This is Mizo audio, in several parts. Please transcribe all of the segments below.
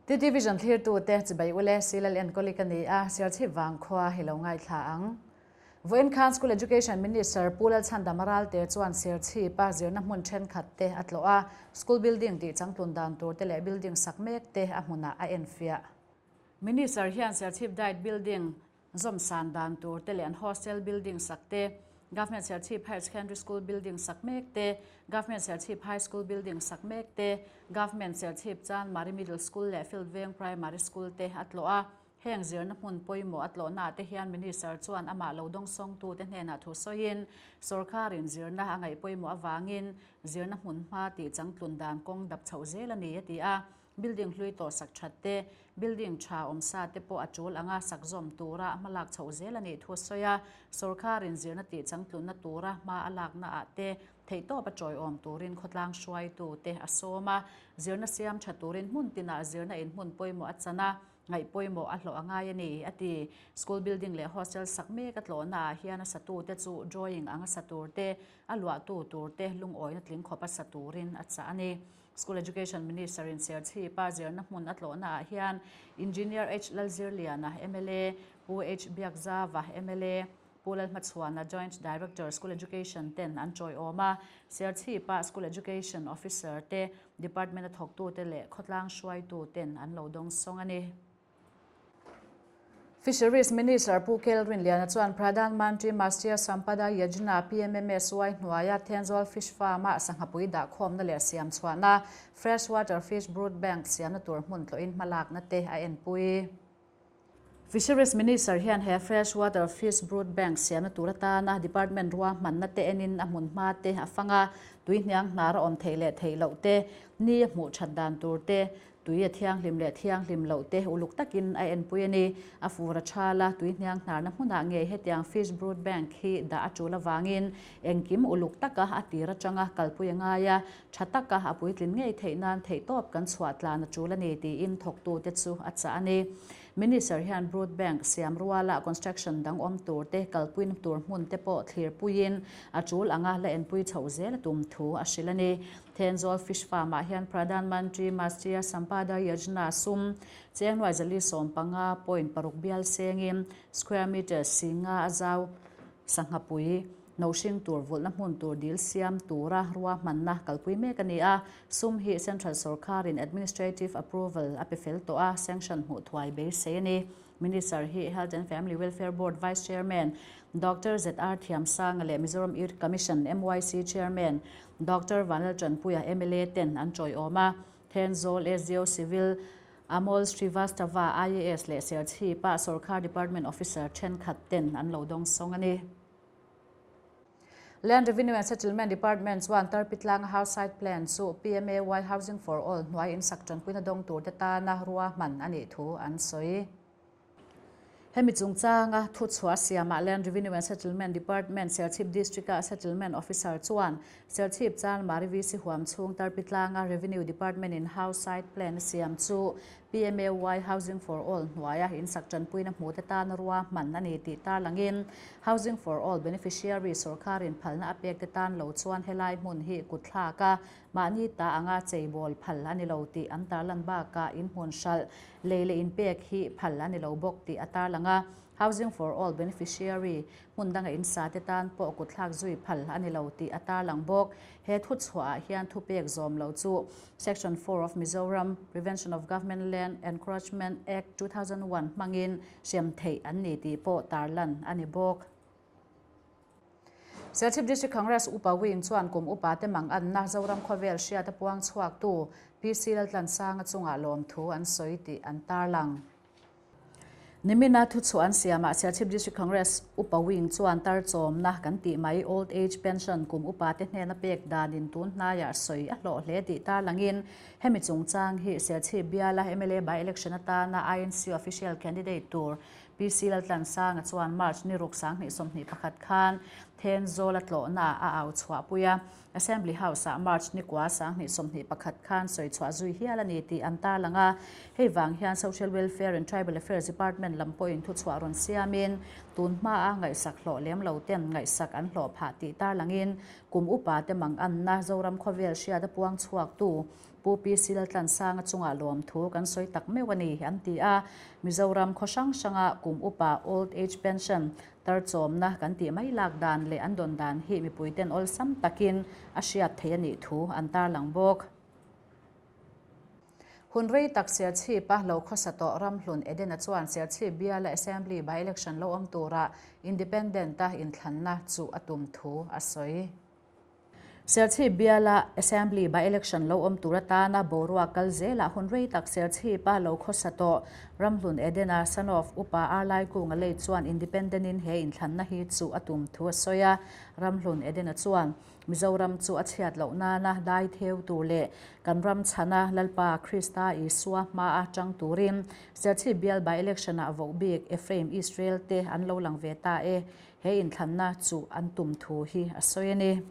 TTVision thlirtute chibai ule Silal enkawli ka ni a, Serchhip vangkhua hi lo ngaithla ang. Vawiin khan School Education Minister Pu Lalchhandama Ralte chuan Serchhip-a zirna hmun thenkhat te a tlawh a, school building tih changtlun dan tur te leh building sak mek te a hmunah a enfiah. Minister hian Serchhip Diet Building zawm san dan tur te leh an hostel building sak te, Government Serchhip Higher Secondary School building sak mek te, Government Serchhip High School building sak mek te, Government Serchhip Chanmari Middle School leh Field Veng Primary School te a tlawh a. Heng zirna hmun pawimawh a tlawhna ah te hian Minister chuan amah lo dawngsawngtu te hnenah thu sawiin, Sawrkarin zirna a ngaih pawimawh avangin zirna hmun hma tih changtlun dan kawng dap chhoh zel a ni a ti a. Building hlui tawh sak that te, building tha awm sa te pawh a tul anga sak zawm tura hma lak chhoh zel a nih thu a sawi a, sawrkarin zirna tih changtlunna tura hma a lakna ah te theihtawp a tawiawm turin khawtlang hruaitu te a sawm a, zirna siam tha turin hmun tinah zirna in hmun pawimawh a chan a, ngaih pawimawh a hlawh a ngai a ni, a ti. School building leh hostel sak mek a tlawhna ah hian a satu te chu drawing anga sa tur te, a luahtu tur te lungawina tling khawpa sa turin a chah a ni. School Education Minister in Serchhipa zirna hmun a tlawhna ah hian Engineer H Lalzirliana, mla, Pu H Biakzava, mla, Pu Lalhmachhuana, Joint Director, School Education ten an chawiawm a. Serchhipa School Education Officer te, Department a thawktute leh khawtlang hruaitu ten an lo dawngsawng a ni. Fisheries Minister Pu Kel Rinliana chuan Pradhan Mantri Matsya Sampada Yojana, PMMSY, hnuaia Thenzawl Fish Farm-ah sanghapui dahkhawmna leh siam chhuahna, Freshwater Fish Brood Bank, siamna tur hmun tlawhin hmalakna te a enpui. Fisheries Minister hian he Freshwater Fish Brood Bank siamna tur atana Department ruahmanna te enin a hmun hma te a fang a, tui hniang hnar a awm theih leh theih loh te, ni a hmuh that dan tur te, Tui a thianghlim leh thianghlim loh te uluk takin a enpui a ni. A fur a thal a, tui hniang hnarna hmunah ngei hetiang fish brood bank hi dah a tul avangin engkim uluk taka a tir atanga kalpui a ngai a, tha taka a puitlin ngei theih nan theihtawp kan chhuah tlan a tul a ni tiin thawktute chu a chah a ni. Minister hian brood bank siam ruala construction dang awm tur te kalpuina tur hmun te pawh thlir puiin a tul anga la enpui chhoh zel a tum thu a hrilh a ni. Thenzawl Fish Farm-ah hian Pradhan Mantri Matsya Sampada Yojana sum chengnuai zali 15 point paruk bial sengin square meter singa a zau sanghapui nohring tur vulhna hmun tur dil siam tura ruahmanna kalpui mek a ni a. Sum hi Central sorkarin administrative approval a pe fel tawh a, sanction hmuh thuai beisei a ni. Minister hi Health and Family Welfare Board Vice Chairman Doctor ZR Thiamsanga leh Mizoram Youth Commission, MYC, Chairman Doctor Vanlaltanpuia mla ten an chawiawm a. Thenzawl SDO Civil Amol Srivastava IAS leh Serchhipa Sorkar Department Officer thenkhat ten an lo dawngsawng a ni. Land Revenue and Settlement Department chuan Tarpitlanga House Site Plan chu PMAY Housing for All hnuai insak tanpuina dawng turte tana ruahman a nih thu an sawi. Hemi chungchanga thuchhuah siamah Land Revenue and Settlement Department Serchhip District-a Settlement Officer chuan Serchhip Chanmari VC huam chhung Tarpitlanga Revenue Department-in House Site Plan a siam chu PMAY Housing for All hnuaia insak tanpuina hmute tana ruahman a ni tih tarlangin Housing for All beneficiary sawrkarin phalna a pekte tan lo chuan helai hmun hi kutthlak a, mahni ta anga cheibawl phal a ni lo tih an tarlan bakah inhmun hralh lei leh inpek hi phal a ni lo bawk tih a tarlang a. Housing for All beneficiary hmun danga insa te tan pawh kutthlak zui phal a ni lo tih a tarlang bawk. He thuchhuahah hian thupek zawm lo chu Section 4 of Mizoram Prevention of Government Land Encroachment Act 2001 hmangin hrem theih an ni tih pawh tarlan a ni bawk. Serchhip District Congress Upa Wing chuan kum upa te mang anna Zoram khawvel hriat a puang chhuaktu PC Laltlansanga chungah lawmthu an sawi tih an tarlang. Nimina thuchhuah an siamah Serchhip District Congress Upa Wing chuan tar chawmna kan tih mai Old Age Pension kum upa te hnena pek danin tun hnaiah sawi a hlawh hle tih tarlangin hemi chungchang hi Serchhip biala mla by election atana INC official candidate tur PC Laltlansanga chuan March ni ruk 2021 khan. Thenzawl a tlawhnaah a au chhuahpui a, Assembly House-ah March nikua 2021 khan sawi chhuah zui hial a ni tih an tarlang a. Hei vang hian Social Welfare and Tribal Affairs Department lam pawhin thuchhuah rawn siamin tun hmaa ngaihsak hlawh lem lo ten ngaihsak an hlawh phah tih tarlangin kum upa te manganna Zoram khawvel hriat a puang chhuaktu Pu PC Laltlansanga chungah lawmthu kan sawi tak meuh a ni, an ti a. Mizoram khaw hrang hranga kum upa Old Age Pension tar chawmna kan tih mai lak dan leh an dawn dan hi mipuiten awlsam takin a hriat theih a nih thu an tarlang bawk. Hun rei tak Serchhip-a lo khawsa tawh Ramhlun Edena chuan Serchhip biala Assembly by-election lo awm tura Independent-a inthlanna chu a tum thu a sawi. Serchhip biala Assembly by-election lo awm tur atana boruak kal zelah hun rei tak Serchhipa lo khawsa tawh Ramhlun Edena son of Upa Arlaikunga lei chuan Independent-in he inthlanna hi chu a tum thu a sawi a. Ramhlun Edena chuan Mizoram chu a chhiat loh nana dai theu tur leh kan ram chhana Lalpa Krista Isua hmaa tang turin Serchhip bial by-election-ah voh bik Ephraim Israel te an lo lang ve ta e. He inthlanna chu an tum thu hi a sawi a ni.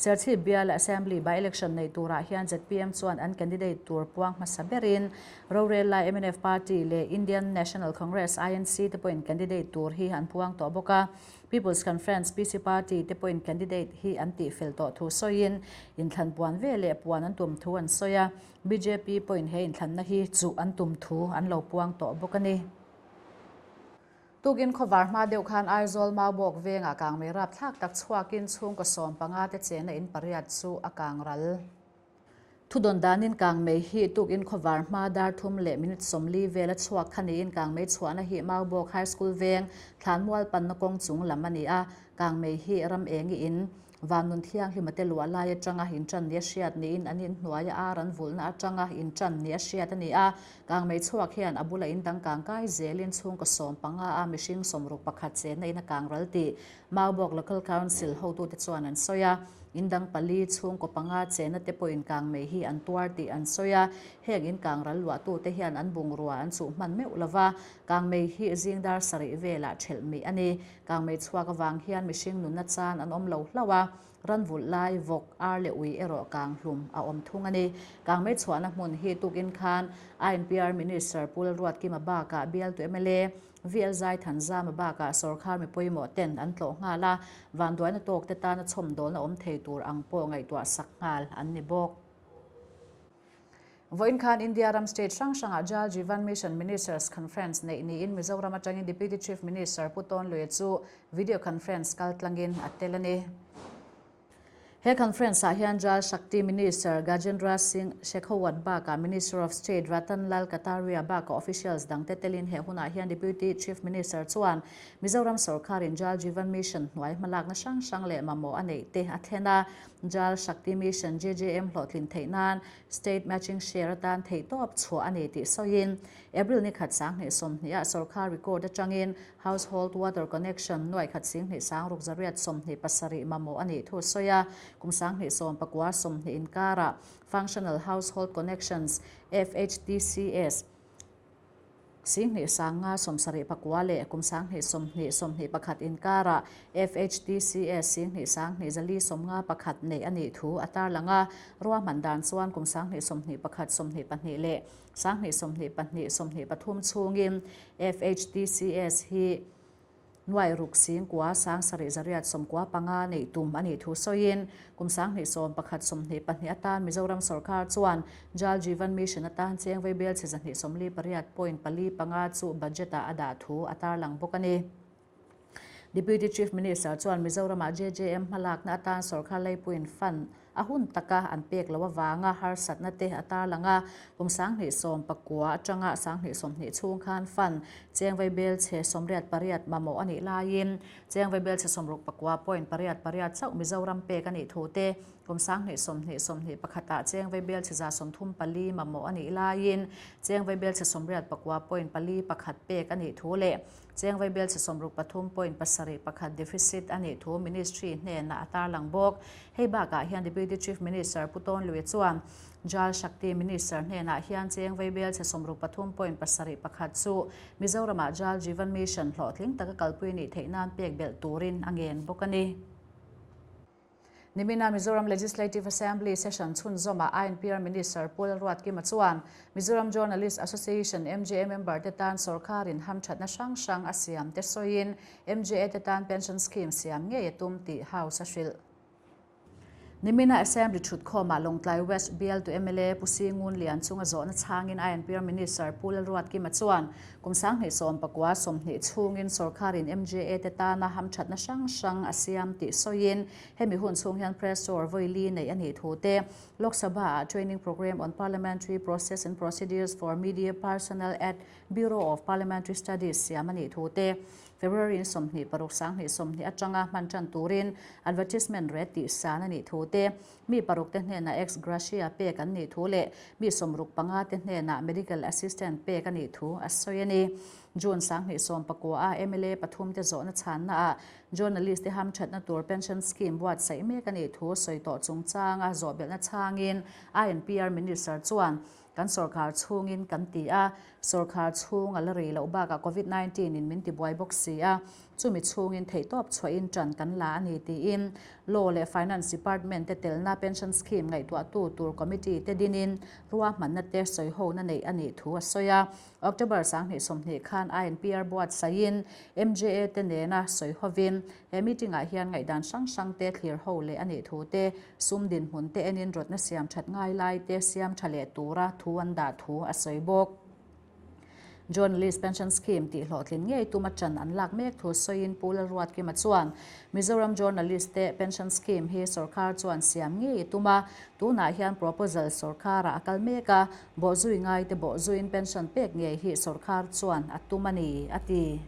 Serchhip bial Assembly by-election neih turah hian zpm chuan an candidate tur puang hmasa berin rorel lai mnf party leh Indian National Congress, INC, te pawhin candidate tur hi an puang tawh bawk a. People's Conference, PC, party te pawhin candidate hi an tihfel tawh thu sawiin inthlan puan ve leh puan an tum thu an sawi a. Bjp pawhin he inthlanna hi chuh an tum thu an lo puang tawh bawk a ni. Tukin khawvar hma deuh khan Aizawl Maubawk vengah kangmei rapthlak tak chhuakin chhungkaw 15 te chena in pariat chu a kang ral. Thudawn danin kangmei hi tukin khawvar hma dar thum leh minute 40 vela chhuak kha niin kangmei chhuahna hi Maubawk High School veng Thlanmual panna kawng chung lam a ni a, kangmei hi ram engi in Van nun thianghlim a te luah lai atanga inṭan ni a hriat niin an inhnuaia ar an vulhna atanga inṭan ni a hriat a ni a. Kangmei chhuak hian a bula indang kang kai zelin chhungkaw 15 a mihring 61 chenna in a kang ral tih Maubawk Local Council hotute chuan an sawi a. Indang pali chhungkaw panga chenna te pawhin kangmei hi an tuar tih an sawi a. Heng in kang ral luahtute hian an bungrua an chuh hman meuh lova, kangmei hi zing dar sarih velah ṭhelh mih a ni. Kangmei chhuak avang hian mihring nunna chan an awm lo hlauh a, ran vulh lai, vawk, ar leh ui erawh kang hlum a awm thung a ni. Kangmei chhuahna hmun hi tukin khan INPR Minister Pu Lalruatkima bakah bialtu mla VL Zaithanzama bakah sawrkhar mi pawimawh ten an tlawh nghal a, vanduaina tawkte tana chhawmdawlna awm thei tur ang pawh ngaihtuah sak nghal an ni bawk. Vawiin khan India ram state hrang hrangah Jal Jeevan Mission Ministers Conference neih niin Mizoram atangin Deputy Chief Minister Pu Tawn Luia chu video conference kal tlangin a tel a ni. He conference ah hian Jal Shakti Minister Gajendra Singh Shekhawat bakah Minister of State Ratan Lal Kataria bakah officials dangte telin he hunah hian Deputy Chief Minister chuan Mizoram sorkarin Jal Jeevan Mission hnuai hmalakna hrang hrang leh mamawh a neih te a thlen a. Jal Shakti Mission, JJM, hlawhtlin theih nan State Matching Share atan theihtawp chhuah a ni tih sawiin, April ni khat 2020 ah sorkar record atangin Household Water Connection nuai khat 2627 mamawh a nih thu sawi a, kum 2019 inkarah Functional Household Connections, FHTCS, 2579 leh kum 2020 21 inkarah FHTCS 2251 neih a nih thu a tarlang a. Ruahman dan chuan kum 2021 22 leh 2022 23 chhungin FHTCS hi Nuai ruk singkua 7895 neih tum a nih thu sawiin, kum 2011 22 atan Mizoram sorkar chuan Jal Jeevan Mission atan cheng vaibel chhe 248.45 chu budget-ah a dah thu a tarlang bawk a ni. Deputy Chief Minister chuan Mizoramah JJM hmalakna atan sorkar leipuiin fund A hun taka an pek loh avanga harsatna te a tarlang a, kum 2019 atanga 2020 chhung khan fund cheng vaibel chhe 88 mamawh a nih laiin cheng vaibel chhe 69.88 chauh Mizoram pek a nih thu te. Kum 2020 21 ah cheng vaibel chhe 34 mamawh a nih laiin cheng vaibel chhe 89 point pali pakhat pek a nih thu leh cheng vaibel chhe 63 point pasarih pakhat deficit a nih thu Ministry hnenah a tarlang bawk. Hei bakah hian Deputy Chief Minister Pu Tawn Lui chuan Jal Shakti Minister hnenah hian cheng vaibel chhe 63 point pasarih pakhat chu Mizoramah Jal Jeevan Mission hlawhtling taka kalpui nih theih nan pek belh turin a ngen bawk a ni. Nimina Mizoram Legislative Assembly session chhunzawmah INPR Minister Pu Lalruatkima chuan Mizoram Journalist Association, MJA, member te tan sorkarin hamthatna hrang hrang a siam te sawiin MJA te tan pension scheme siam ngei a tum tih House a hrilh. Nimina Assembly thutkhawmah Lawngtlai West bialtu mla Pu Singun Lian chunga zawhna chhangin INPR Minister Pu Lalruatkima chuan Kum 2019 20 chhungin sorkarin MJA te tana hamthatna hrang hrang a siam tih sawiin hemi hun chhung hian press tour vawi li neih a nih thu te Lok Sabha-ah Training Programme on Parliamentary Process and Procedures for Media Personnel at Bureau of Parliamentary Studies siam a nih thu te February in 26 2020 atanga hman tan turin advertisement ret tih san a nih thu te Mi paruk te hnenah ex gratia pek an nih thu leh mi 65 te hnenah medical assistant pek a nih thu a sawi a ni. June 2019 a mla pathum te zawhna chhanna ah journalist te hamthatna tur pension scheme buatsaih mek a nih thu sawi tawh chungchanga zawhbelhna chhangin INPR Minister chuan Kan sorkar chhungin kan ti a, sorkar chhung a la rei loh bakah Covid 19 in min ti buai bawk si a, chumi chhungin theihtawp chhuahin ṭan kan la a ni tiin Law leh Finance Department te telna Pension Scheme ngaihtuahtu tur Committee te dinin ruahmanna te sawihona neih a nih thu a sawi a. October 2020 khan INPR buatsaihin MJA te nena sawi hovin he meeting ah hian ngaihdan hrang hrang te thlir ho leh a nih thu te, sum dinhmun te enin rawtna siam that ngai lai te siam tha leh tura thu an dah thu a sawi bawk. Journalist Pension Scheme tih hlawhtlin ngei tuma ṭan an lak mek thu sawiin Pu Lalruatkima chuan Mizoram Journalist te Pension Scheme hi sorkar chuan siam ngei a tum a, tunah hian proposal sorkarah a kal mek a, bawhzui ngaite bawhzuiin pension pek ngei hi sorkar chuan a tum a ni, a ti.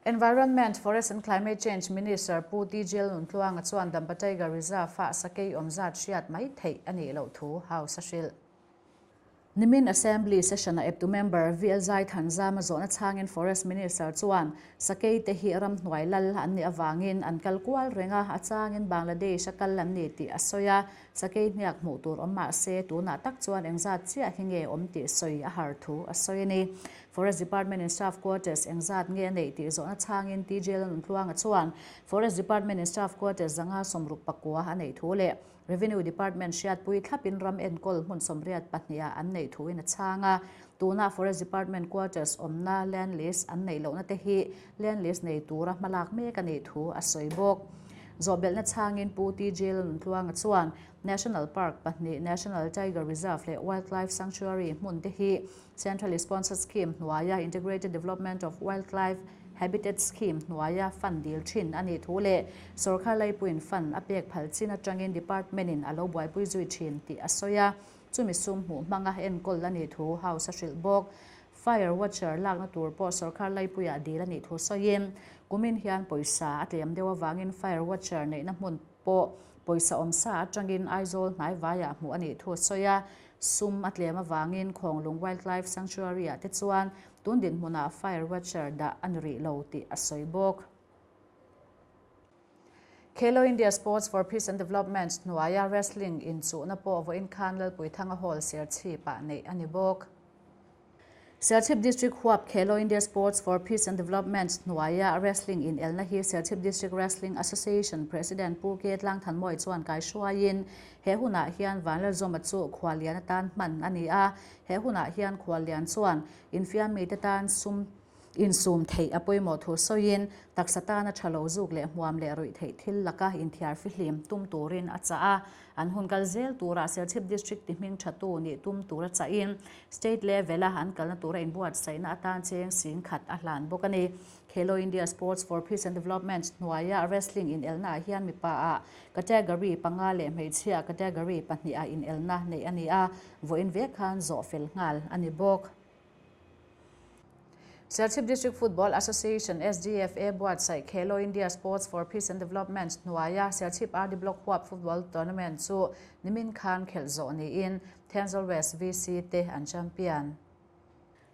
Environment, Forest and Climate Change Minister Pu TGL Nuntluanga chuan Dampa Tiger Reserve-ah sakei awm zat hriat mai theih a nih loh thu House a hrilh. Nimin Assembly session-a eptu member VL Zaithanzama zawhna chhangin Forest Minister chuan sakei te hi ramhnuai lal an nih avangin an kal kual reng a, a changin Bangladesh a kal an ni tih a sawi a, sakei hniak hmuh tur awm mah se tunah tak chuan engzat chiah hi nge awm tih sawi a har thu a sawi a ni. Forest Department in staff quarters engzat nge a neih tih zawhna chhangin TJ Lalnuntluanga chuan Forest Department in staff quarters 569 a neih thu leh Revenue Department hriatpui thlapin ram enkawl hmun 82 ah an neih thuin a chhang a, tuna Forest Department quarters awmna land lease an neih lohna te hi land lease nei tura hmalak mek a nih thu a sawi bawk. Zawhbelhna chhangin Pu TJ Lalnuntluanga chuan National Park pahnih, National Tiger Reserve leh Wildlife Sanctuary hmun te hi Centrally Sponsored Scheme hnuaia Integrated Development of Wildlife Habitat Scheme hnuaia fund dil thin a nih thu leh sorkar laipuiin fund a pek phal chin atangin department-in a lo buaipui zui thin tih a sawi a, chumi sum hmuh hmanga enkawl a nih thu House a hrilh bawk. Fire Watcher lakna tur pawh sorkar laipuiah dil a nih thu sawiin kumin hian pawisa a tlem deuh avangin Fire Watcher neihna hmun pawh pawisa awmsa atangin Aizawl hnaivaiah hmuh a nih thu a sawi a, Sum a tlem avangin Khawnglung Wildlife Sanctuary-ah te chuan tun dinhmunah fire watcher dah a ni rih lo tih a sawi bawk. Khelo India Sports for Peace and Development hnuaia wrestling inchuhna pawh vawiin khan Lalpuithanga Hall Serchhip-ah neih a ni bawk. Serchhip District huap Khelo India Sports for Peace and Development hnuaia wrestling inelna hi Serchhip District Wrestling Association President Pu K Tlangthanmawii chuan kaihruaiin he hunah hian Vanlalzawma chu khuallian atan hman a ni a. He hunah hian khuallian chuan infiammite tan sum Insum theih a pawimawh thu sawiin taksa tana tha lo zuk leh hmuam leh ruih theih thil laka inthiar fihlim tum turin a chah a. An hun kal zel turah Serchhip District ti hming tha tu nih tum tura chahin State level-a an kalna tura inbuatsaihna atan cheng sing khat a hlan bawk a ni. Khelo India Sports for Peace and Development hnuaia wrestling inelnaah hian mipa ah category panga leh hmeichhia category pahniha inelna neih a ni a, vawiin vek khan zawh fel nghal a ni bawk. Serchhip District Football Association, SDFA, buatsaih Khelo India Sports for Peace and Development hnuaia Serchhip RD Block huap football tournament chu nimin khan khelh zawh niin Thenzawl West VC te an champion.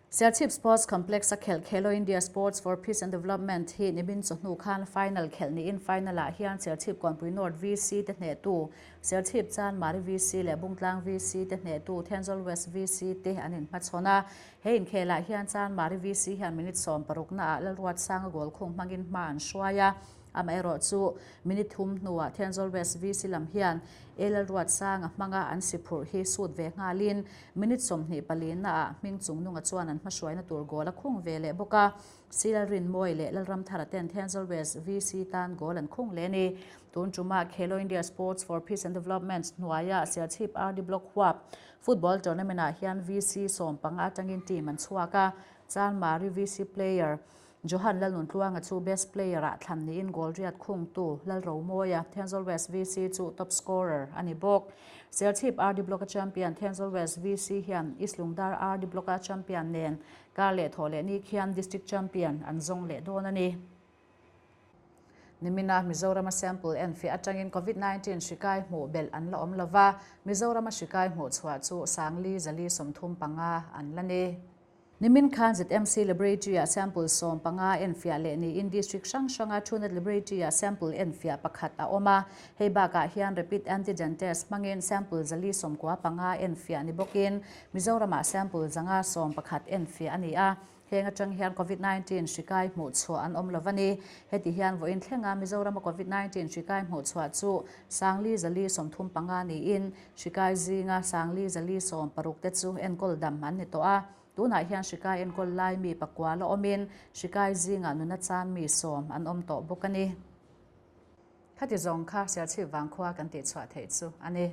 Serchhip Sports Complex a khelh Khelo India Sports for Peace and Development hi nimin chawhnu khan final khelh niin final ah hian Serchhip Kawnpui North VC te hnehtu Serchhip Chanmari VC leh Bungtlang VC te hnehtu Thenzawl West VC te an inhmachhawn a. He inkhelah hian Chanmari VC hian minute 16 naah Lalruatsanga goal khung hmangin hma an hruai a, amaherawh chu minute thum hnuah Thenzawl West VC lam hian A Lalruatsanga hmanga an si phurh hi sut ve nghalin minute 24 naah hming chungnunga chuan an hmahruaina tur goal a khung ve leh bawk a. Si Lalrinmawi leh Lalramthara ten Thenzawl West VC tan goal an khung leh a ni. Tun tumah Khelo India Sports for Peace and Development hnuaia Serchhip RD Block huap Football tournament ah hian VC 15 atangin team an chhuak a, Chanmari VC player Johan Lalnuntluanga chu best player ah thlan niin goal riat khungtu Lalromawia, Thenzawl West VC chu top scorer a ni bawk. Serchhip RD Block a champion Thenzawl West VC hian East Lungdar RD Block a champion nen kar leh thawh leh ni khian district champion an zawng leh dawn a ni. Nimina Mizorama sample enfiah atangin Covid 19 hri kai hmuh belh an la awm lo va, Mizorama hri kai hmuh chhuah chu Sangli Zali 35 an la ni. Nimin khan ZMC Laboratory-ah sample 15 enfiah leh niin district hrang hranga Truenat Laboratory-ah sample enfiah pakhat a awm a. Hei bakah hian rapid antigen test hmangin sample 495 enfiah ni bawkin Mizoramah sample 111 enfiah a ni a. Heng atang hian Covid 19 hri kai hmuh chhuah an awm lo a ni. Heti hian vawiin thlenga Mizorama Covid 19 hri kai hmuh chhuah chu Sangli 435 niin hri kai zinga Sangli 460 te chu enkawl dam an ni tawh a. Tunah hian hri kai enkawl lai mi pakua la awmin hri kai zingah nuna chan mi 10 an awm tawh bawk a ni. Khati zawng kha Serchhip vangkhua kan tihchhuah theih chu a ni.